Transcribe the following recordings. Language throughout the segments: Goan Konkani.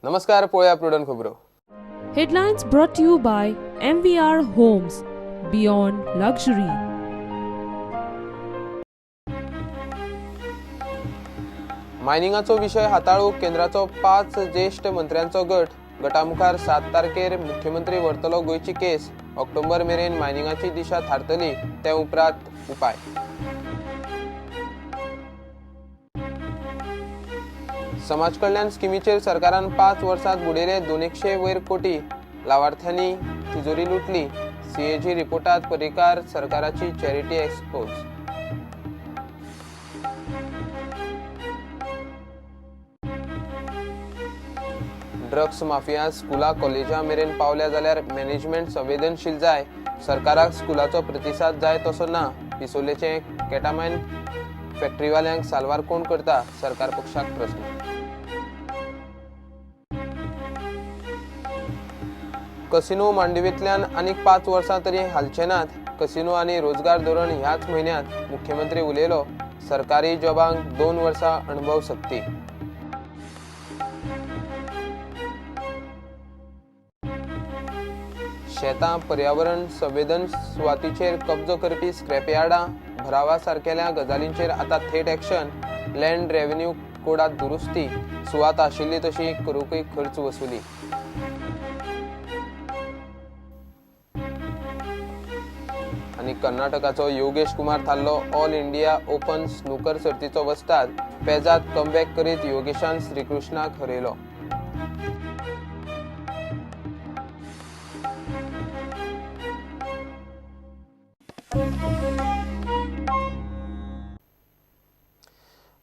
नमस्कार, पळोवया प्रुडंट खबरो. Headlines brought to you by MVR Homes, Beyond Luxury. मायनिंगाचो विशय हाताळूंक केंद्राचो 5 ज्येश्ठ मंत्र्यांचो गट. गटामुखार 7 तारखेर मुख्यमंत्री व्हरतलो गोंयची केस. ऑक्टोबर मेरेन मायनिंगाची दिशा थारतली, ते उपरांत उपाय. समाज कल्याण स्किमीचेर सरकारान 5 वर्सांत बुडयले 200 वयर कोटी. लावार्थ्यांनी तिजोरी लुटली. सीएजी रिपोर्टात पर्रीकार सरकाराची चॅरिटी एक्सपोज. ड्रग्स माफिया स्कुला कॉलेजा मेरेन पावल्या जाल्यार मॅनेजमेंट संवेदनशील जाय. सरकाराक स्कुलाचो प्रतिसाद जाय तसो ना. पिसोलेचे केटामायन फॅक्टरीवाल्यांक साल्वार कोण करता, सरकार पक्षाक प्रस्न. कसिनो मांडवींतल्यान आनीक 5 वर्सां तरी हालचे नात. कसिनो आनी रोजगार धोरण ह्याच म्हयन्यांत मुख्यमंत्री उलयलो. सरकारी जॉबांक 2 वर्सां अणभव सक्ती. शेतां पर्यावरण संवेदन सुवातीचेर कब्जो करपी स्क्रॅपयार्डां भरावा सारकेल्या गजालींचेर आतां थेट ॲक्शन. लँड रेव्हेन्यू कोडात दुरुस्ती. सुवात आशिल्ली तशी करूंकय खर्च वसुली. आनी कर्नाटकाचो योगेश कुमार थारलो ऑल इंडिया ओपन स्नूकर सर्तीचो वस्ताद. पेजात कमबॅक करीत योगेशान श्रीकृष्णाक हरयलो.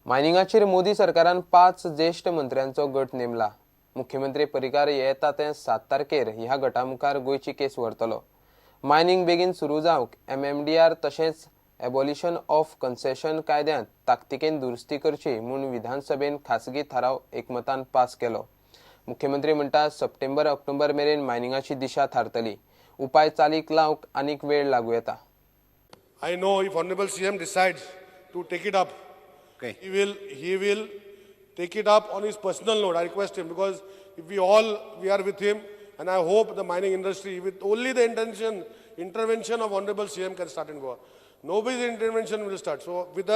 मायनिंगाचेर मोदी सरकारान 5 ज्येश्ठ मंत्र्यांचो गट नेमला. मुख्यमंत्री पर्रीकार येता ते 7 तारखेर ह्या गटामुखार गोंयची केस व्हरतलो. मायनिंग बेगीन सुरू जावंक MMDR तशेंच एबॉलिशन ऑफ कन्सेशन कायद्यांत ताकतिकेन दुरुस्ती करची म्हूण विधानसभेन खासगी थाराव एकमतान पास केलो. मुख्यमंत्री म्हणटा सप्टेंबर ऑक्टोबर मेरेन मायनिंगाची दिशा थारतली. उपाय चालीक लावंक आनीक वेळ लागू येता. I know if Honorable CM decides to take it up, okay, he will take it up on his personal note. I request him, because if we are with him, and I hope the mining industry, with only the intervention of Honorable CM, can start in Goa. Nobody's intervention will start. So with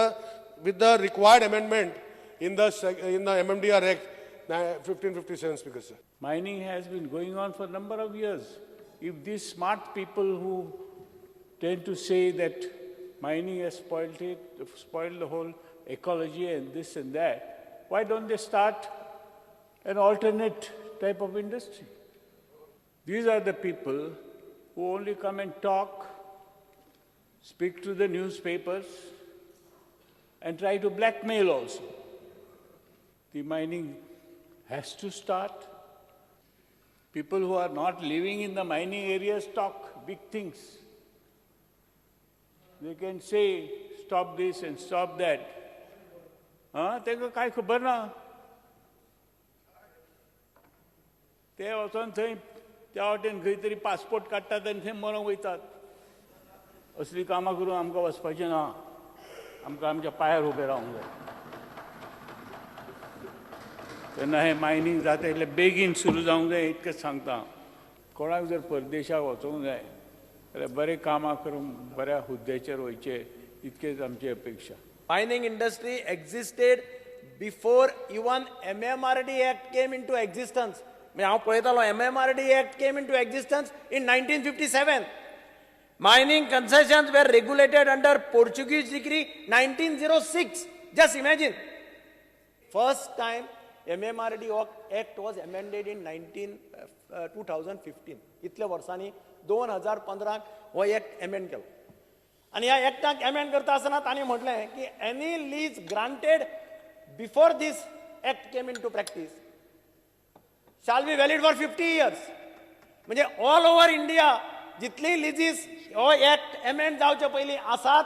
the required amendment in the MMDR Act 1557, Speaker sir. Mining has been going on for a number of years. If these smart people who tend to say that mining has spoiled the whole ecology and this and that, why don't they start an alternate type of industry? These are the people who only come and talk, speak to the newspapers, and try to blackmail also. The mining has to start. People who are not living in the mining areas talk big things. They can say, stop this and stop that. तांकां कांय खबर ना. ते वचोन थंय त्या वाटेन खंय तरी पासपोर्ट काडटात आनी थंय मरोंक वयतात. असलीं कामां करून आमकां वचपाचें ना. आमकां आमच्या पांयार उबें रावंक जाय. तेन्ना हें मायनींग जाता इतलें बेगीन सुरू जावंक जाय इतकेंच सांगता. कोणाक जर परदेशाक वचूंक जाय जाल्यार बरें कामां करून बऱ्या हुद्द्याचेर वयचें इतकेच आमची अपेक्षा. Mining industry existed before even MMRD Act came into existence. हांव पळयतालो, MMRD Act came into existence in 1957. Mining concessions were regulated under Portuguese decree 1906. Just imagine. First time MMRD Act was amended in 2015. इतल्या वर्सांनी 2015 हो एक्ट एमेंड केलो. आनी ह्या एक्टाक एमेंड करता आसतना तांणी म्हटलें की any lease granted before this act came into practice shall be valid for 50 years. म्हणजे ऑल ओव्हर इंडिया जितली लिजीस हो एक्ट एमेंड जावचे पयलीं आसात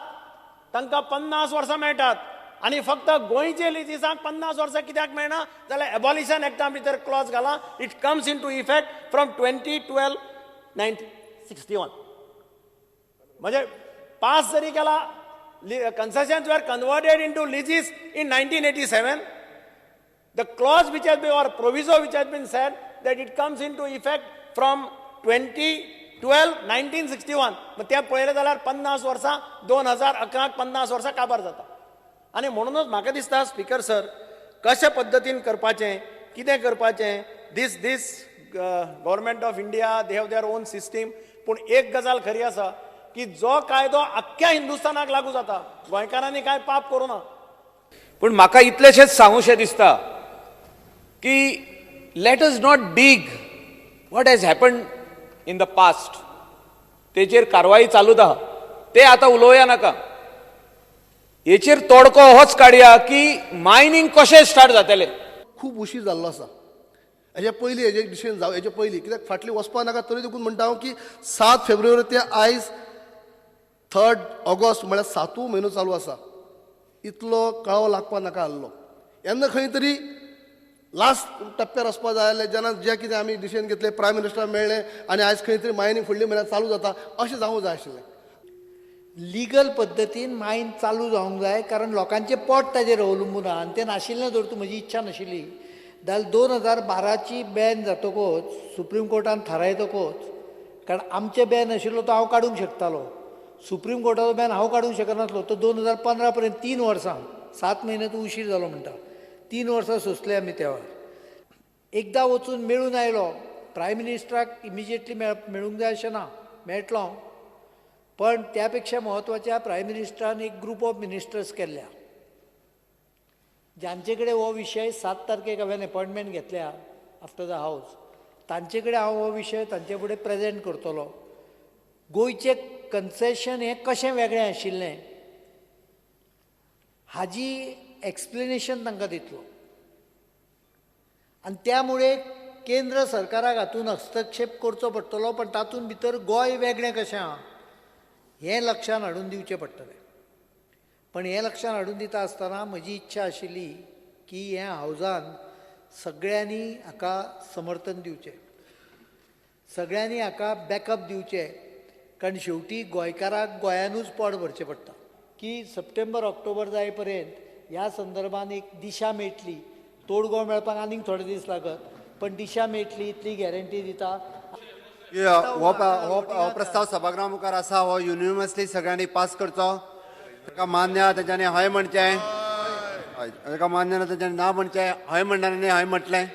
तांकां 50 वर्सां मेळटात. आनी फक्त गोंयचे लिजीसांक 50 वर्सां कित्याक मेळना जाल्यार एबॉलिशन एक्टा भितर क्लॉज घाला, it comes into effect from 20/12/1961. म्हणजे पास जरी केला, concessions were converted into leases in 1987. The clause which has been or proviso which has been said that it comes into effect from 20/12/1961. मग तें पळयलें जाल्यार 50 वर्सां 2011 50 वर्सां काबार जाता. आनी म्हणूनच म्हाका दिसता स्पीकर सर, कशे पद्दतीन करपाचें, कितें करपाचें, this this government of India they have their own system. पूण एक गजाल खरी आसा की जो कायदो आख्ख्या हिंदुस्थानाक लागू जाता, गोंयकारांनी कांय पाप करूं ना. पूण म्हाका इतलेशेंच सांगूशें दिसता की let us not dig what has happened in the past. तेचेर कारवाई चालूच आहा, ते आतां उलोवया नाका. हेचेर तोडको होच काडया की मायनींग कशें स्टार्ट जातलें. खूब उशीर जाल्लो आसा. हेजे पयलीं हेजे दिशेन जावं, हेजे पयलीं कित्याक फाटली वचपा नाका तरी देखून म्हणटा हांव की 7 फेब्रुवारी ते आयज 3 ऑगस्ट म्हळ्यार 7 म्हयनो चालू आसा. इतलो कळाव लागपा नाका आहलो. येन्ना खंय तरी लास्ट टप्प्यार वचपा जाय आसलें, जेन्ना जें कितें आमी डिसिजन घेतलें, प्रायम मिनिस्टर मेळ्ळें आनी आयज खंय तरी मायनींग फुडल्या म्हयन्याक चालू जाता अशें जावूंक जाय आशिल्लें. लिगल पद्दतीन मायन चालू जावंक जाय, कारण लोकांचें पोट ताजेर अवलंबून आहा आनी तें नाशिल्लें दवरता म्हजी इच्छा नाशिल्ली. जाल्यार 2012ची बॅन जातकूच सुप्रीम कोर्टान थारायतकूच, कारण आमचें बॅन आशिल्लो तो हांव काडूंक शकतालो, सुप्रीम कोर्टाचो बॅन हांव काडूंक शकनासलो. तो 2015 पर्यंत 3 वर्सां, 7 म्हयने तो उशीर जालो म्हणटा, 3 वर्सां सोंसले आमी. त्या वेळार एकदां वचून मेळून आयलो प्रायम मिनिस्टराक, इमिजिएटली मेळूंक जाय अशें ना, मेळटलो हांव, पण त्या पेक्षा म्हत्वाच्या प्रायम मिनिस्टरान एक ग्रुप ऑफ मिनिस्टर्स केल्ल्या ज्यांचे कडेन हो विशय 7 तारखेक हांवें अपॉयंटमेंट घेतल्या आफ्टर the house, तांचे कडेन हांव हो विशय तांचे फुडें प्रेजेंट करतलो. गोंयचें कन्सेशन हें कशें वेगळें आशिल्लें हाजी एक्सप्लेनेशन तांकां दितलो आनी त्यामुळे केंद्र सरकाराक हातूंत हस्तक्षेप करचो पडटलो, पण तातूंत भितर गोंय वेगळें कशें आहा हें लक्षांत हाडून दिवचें पडटलें. पण हें लक्षांत हाडून दिता आसतना म्हजी इच्छा आशिल्ली की हें हावजान सगळ्यांनी हाका समर्थन दिवचें, सगळ्यांनी हाका बॅकअप दिवचें, कारण शेवटी गोंयकाराक गोंयानूच पोट भरचें पडटा. की सप्टेंबर ऑक्टोबर जाय पर्यंत ह्या संदर्भान एक दिशा मेळटली, तोडगो मेळपाक आनीक थोडे दीस लागत, पण दिशा मेळटली इतली गॅरंटी दिता. हो प्रस्ताव सभागृहा मुखार आसा, हो युनिमसली सगळ्यांनी पास करचो. ताका मान्य आहा तेंच्यांनी हय म्हणचें, ताका मान्य ना तेंच्यांनी ना म्हणचें, हय म्हणणाऱ्यांनी हय म्हटलें.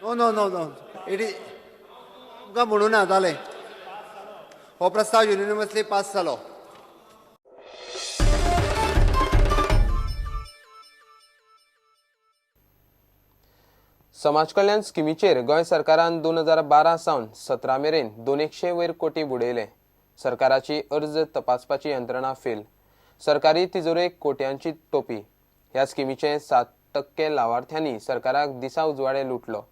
No no no no it is तुमकां म्हणूं ना जालें. हो प्रस्ताव युनिमसली पास जालो. समाज कल्याण स्किमीचेर गोंय सरकारान 2012 सावन 17 मेरेन 200 वयर कोटी बुडयले. सरकाराची अर्ज तपासपाची यंत्रणा फेल, सरकारी तिजोरेक कोट्यांची टोपी. ह्या स्किमीचे 7% लावार्थ्यांनी सरकाराक दिसा उजवाडे लुटलो.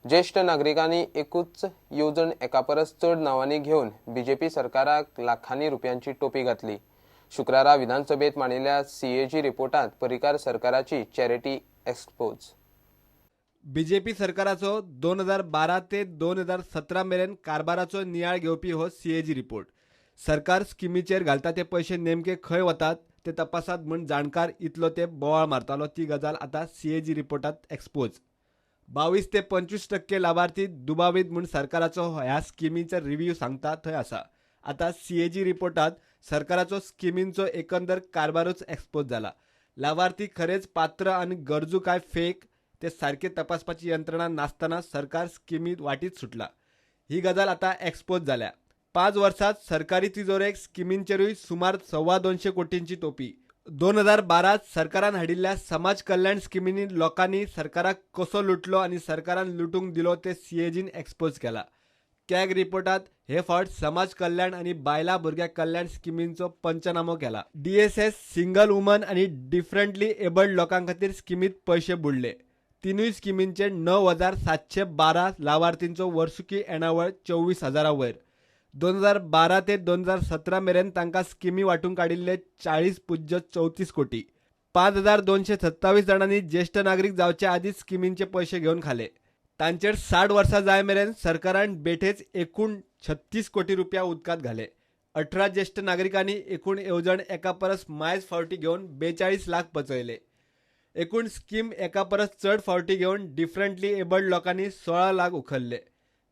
ज्येष्ठ नागरिकांनी एकूच येवजण एका परस चड नांवांनी घेवन बीजेपी सरकाराक लाखांनी रुपयांची टोपी घातली. शुक्रारा विधानसभेत मांडिल्ल्या सीएजी रिपोर्टांत पर्रीकार सरकाराची चॅरिटी एक्सपोज. बीजेपी सरकाराचो 2012 ते 2017 मेरेन कारभाराचो नियाळ घेवपी हो सीएजी रिपोर्ट. सरकार स्किमीचेर घालता ते पयशे नेमके खंय वतात ते तपासात म्हूण जाणकार इतलो ते बोवाळ मारतालो, ती गजाल आतां सीएजी रिपोर्टांत एक्सपोज. 22 ते 25% लाभार्थी दुबावीत म्हूण सरकाराचो ह्या स्किमीचो रिव्ह्यू सांगता थंय आसा. आतां सीएजी रिपोर्टांत सरकाराचो स्किमींचो एकंदर कारभारूच एक्सपोज जाला. लाभार्थी खरेंच पात्र आनी गरजू काय फेक ते सारके तपासपाची यंत्रणा नासतना सरकार स्किमी वाटीत सुटला. ही गजाल आतां एक्सपोज जाल्या. 5 वर्सांत सरकारी तिजोरेक स्किमींचेरूय सुमार 225 कोटींची टोपी. 2012 सरकारान हाडिल्ल्या समाज कल्याण स्किमींनी लोकांनी सरकाराक कसो लुटलो आनी सरकारान लुटूंक दिलो ते सीएजीन एक्सपोज केला. कॅग रिपोर्टांत हे फावट समाज कल्याण आनी बायलां भुरग्यां कल्याण स्किमींचो पंचनामो केला. डीएसएस सिंगल वुमन आनी डिफरंटली एबल्ड लोकां खातीर स्किमींत पयशे बुडले. तिनूय स्किमींचे 9,712 लावार्थींचो वर्सुकी येणावळ 24,000 वयर. 2012 ते 2017 मेरेन तांकां स्किमी वांटूंक काडिल्ले 40.34 कोटी. 5,227 जाणांनी ज्येश्ठ नागरीक जावचे आदींच स्किमींचे पयशे घेवन खाले. तांचेर 60 वर्सां जाय मेरेन सरकारान बेठेच एकूण 36 कोटी रुपया उदकांत घाले. 18 ज्येश्ठ नागरिकांनी एकूण येवजण एका परस मायज फावटी घेवन 42 लाख पचयले. एकूण स्कीम एका परस चड फावटी घेवन डिफरंटली एबल्ड लोकांनी 16 लाख उखल्ले.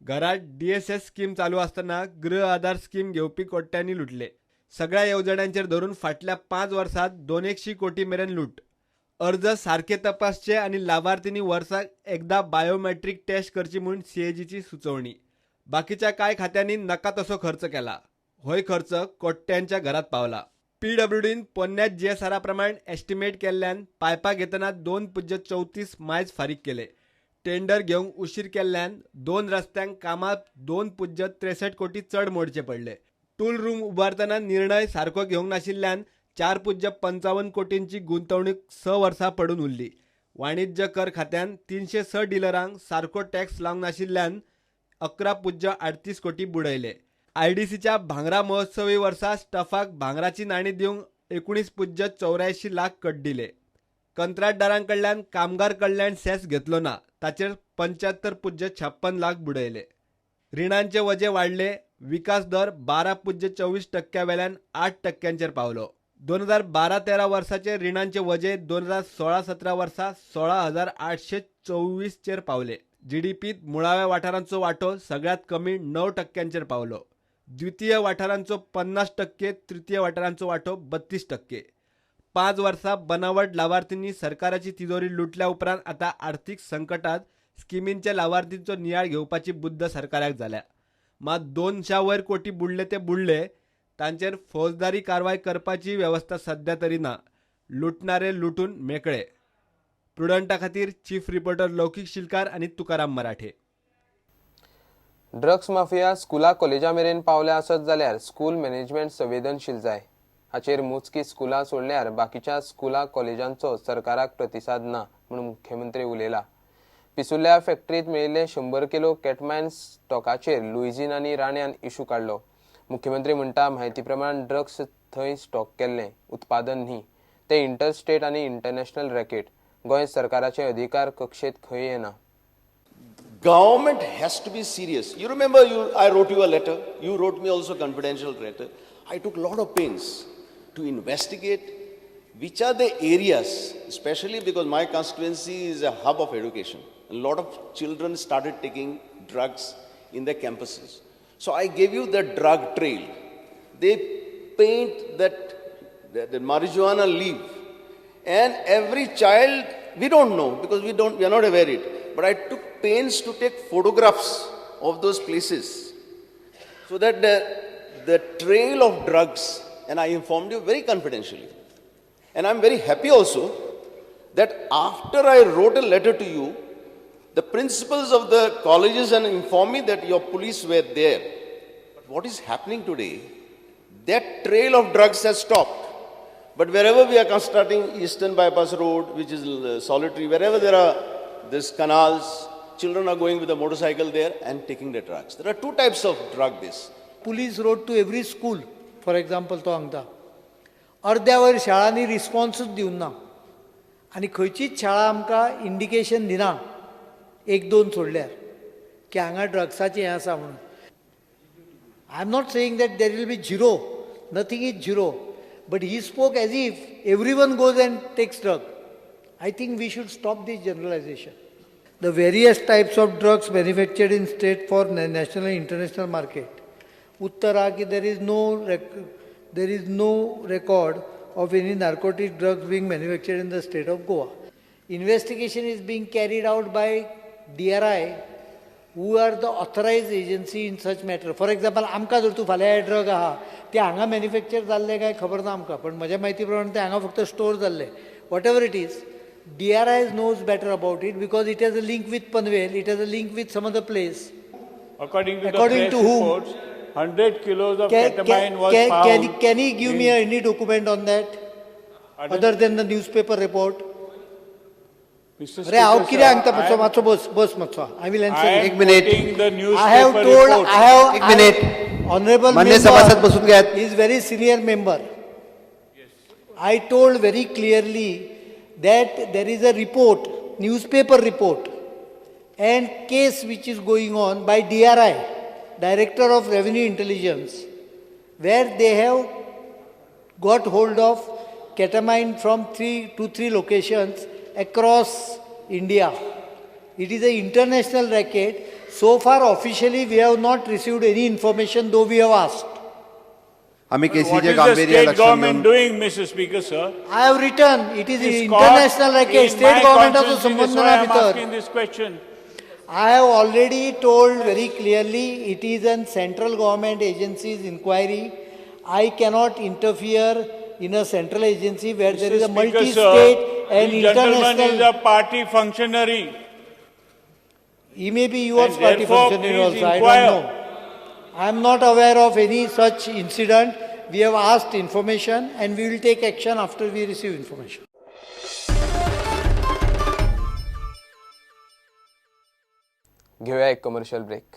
घरात DSS scheme चालू आसतना गृह आधार स्कीम घेवपी कोट्यांनी लुटले. सगळ्या येवजण्यांचेर धरून फाटल्या 5 वर्सात 200 कोटी मेरेन लूट. अर्ज सारके तपासचे आनी लावार्थींनी वर्साक एकदा बायोमेट्रीक टेस्ट करची म्हूण CAGची सुचोवणी. बाकीच्या कांय खात्यांनी नका तसो खर्च केला. होय खर्च कोट्यांच्या घरात पावला. PWDन पोन्न्या GSR प्रमाण एस्टिमेट केल्ल्यान पायपा घेतना 2.34 मायज फारीक केले. टेंडर घेवंक उशीर केल्ल्यान 2 रस्त्यांक कामात 2.63 कोटी चड मोडचे पडले. टूल रूम उबारतना निर्णय सारको घेवंक नाशिल्ल्यान 4.55 कोटींची गुंतवणूक 6 वर्सां पडून उरली. वाणिज्य कर खात्यान 306 डिलरांक सारको टॅक्स लावंक नाशिल्ल्यान 11.38 कोटी बुडयले. IDCच्या भांगरा महोत्सवी वर्सा स्टफाक भांगराची नाणी दिवंक 19.84 लाख कट दिले. कंत्राटदारांकडल्यान कामगार कल्याण सेस घेतलो ना, ताचेर 75.56 लाख बुडयले. रिणांचे वजे वाडले. विकास दर 12.24% वेल्यान 8% पावलो. 2012-13 वर्साचे रिणांचे वजे 2016-17 वर्सा 16,824 पावले. GDPत मुळाव्या वाठारांचो वांटो सगळ्यात कमी 9% पावलो. द्वितीय वाठारांचो 50%, तृतीय वाठारांचो वांटो 32%. 5 वर्सां बनावट लावार्थींनी सरकाराची तिजोरी लुटल्या उपरांत आतां आर्थीक संकटात स्किमींच्या लावार्थींचो नियाळ घेवपाची बुद्द सरकाराक जाल्या. मात 200 वयर कोटी बुडले ते बुडले, तांचेर फौजदारी कारवाय करपाची वेवस्था सध्या तरी ना. लुटणारे लुटून मेकळे. प्रुडंटा खातीर चीफ रिपोर्टर लौकिक शिलकार आनी तुकाराम मराठे. ड्रग्स माफिया स्कुला कॉलेजा मेरेन पावल्या आसत जाल्यार स्कूल मॅनेजमेंट संवेदनशील जाय. हाचेर मोजकी स्कुलां सोडल्यार बाकीच्या स्कुला कॉलेजांचो सरकाराक प्रतिसाद ना म्हूण मुख्यमंत्री उलयला. पिसुर्ल्या फॅक्टरीत मेळिल्ले 100 किलो केटमायन स्टॉकाचेर लुईझीन आनी राण्यान इशू काडलो. मुख्यमंत्री म्हणटा, म्हायती प्रमाण ड्रग्स थंय स्टॉक केल्लें, उत्पादन न्ही. ते इंटरस्टेट आनी इंटरनॅशनल रॅकेट. गोंय सरकाराचे अधिकार कक्षेत खंय येना. Government has to be serious. You remember I wrote you a letter. You wrote me also confidential letter. I took a lot of pains to investigate which are the areas, especially because my constituency is a hub of education. A lot of children started taking drugs in their campuses. So I gave you the drug trail. They paint that the marijuana leaf, and every child, we don't know because we are not aware it. But I took pains to take photographs of those places so that the trail of drugs, and I informed you very confidentially. And I'm very happy also that after I wrote a letter to you, the principals of the colleges and informed me that your police were there. But what is happening today, that trail of drugs has stopped. But wherever we are constructing Eastern Bypass Road, which is solitary, wherever there are these canals, children are going with a motorcycle there and taking the drugs. There are two types of drug this. Police wrote to every school, for example, तो सांगता अर्द्या वयर शाळांनी रिस्पॉन्सूच दिवन ना आनी खंयचीच शाळा आमकां इंडिकेशन दिना, एक दोन सोडल्यार, की हांगा ड्रग्साचें हें आसा म्हणून. I am not saying that there will be zero, nothing is zero, but he spoke as if everyone goes and takes drug. I think we should stop this generalization. The various types of drugs manufactured in state for national and international market. Uttara ki there is no record of any narcotic drugs being manufactured in the state of Goa. Investigation is being carried out by DRI, who are the authorized agency in such matter. For example, आमकां जर तूं फाल्यां ड्रग आहा ते हांगा मॅन्युफॅक्चर जाल्लें काय खबर ना आमकां, पण म्हज्या म्हायती प्रमाणे ते हांगा फक्त स्टोर जाल्ले. Whatever it is, DRI knows better about it because it has a link with Panvel, it has a link with some other place. According to the whom? Reports, 100 kilos of ketamine was found. Can he give me any document on that other than the newspaper report? अरे हांव कितें सांगता मातसो मातसो बस बस मातसो. I will answer. एक minute. I have told, I have एक मिनिट. ऑनरेबल मान्य सभासद बसून घेयात. Is very senior member. I told very clearly that there is a report, newspaper report, and case which is going on by DRI, Director of Revenue Intelligence, where they have got hold of ketamine from 2-3 locations across India. It is a international racket. So far officially we have not received any information, though we have asked. आमी What केसीचें is the गांभीर्य state लक्षांत government घेवन doing, Mr. Speaker, sir? I have written, it is Is international caught racket. in State my गव्हर्मेंटाचो constituency, संबंध that's ना why I'm भितर. asking this question. I have already told very clearly, it is an central government agency's inquiry. I cannot interfere in a central agency where there is a Mr. Speaker, sir, multi-state and this gentleman is international. a party functionary. He may be yours And party therefore, functionary please also, I inquire. don't know. I am not aware of any such incident. We have asked information and we will take action after we receive information. घेवया एक कमर्शियल ब्रेक.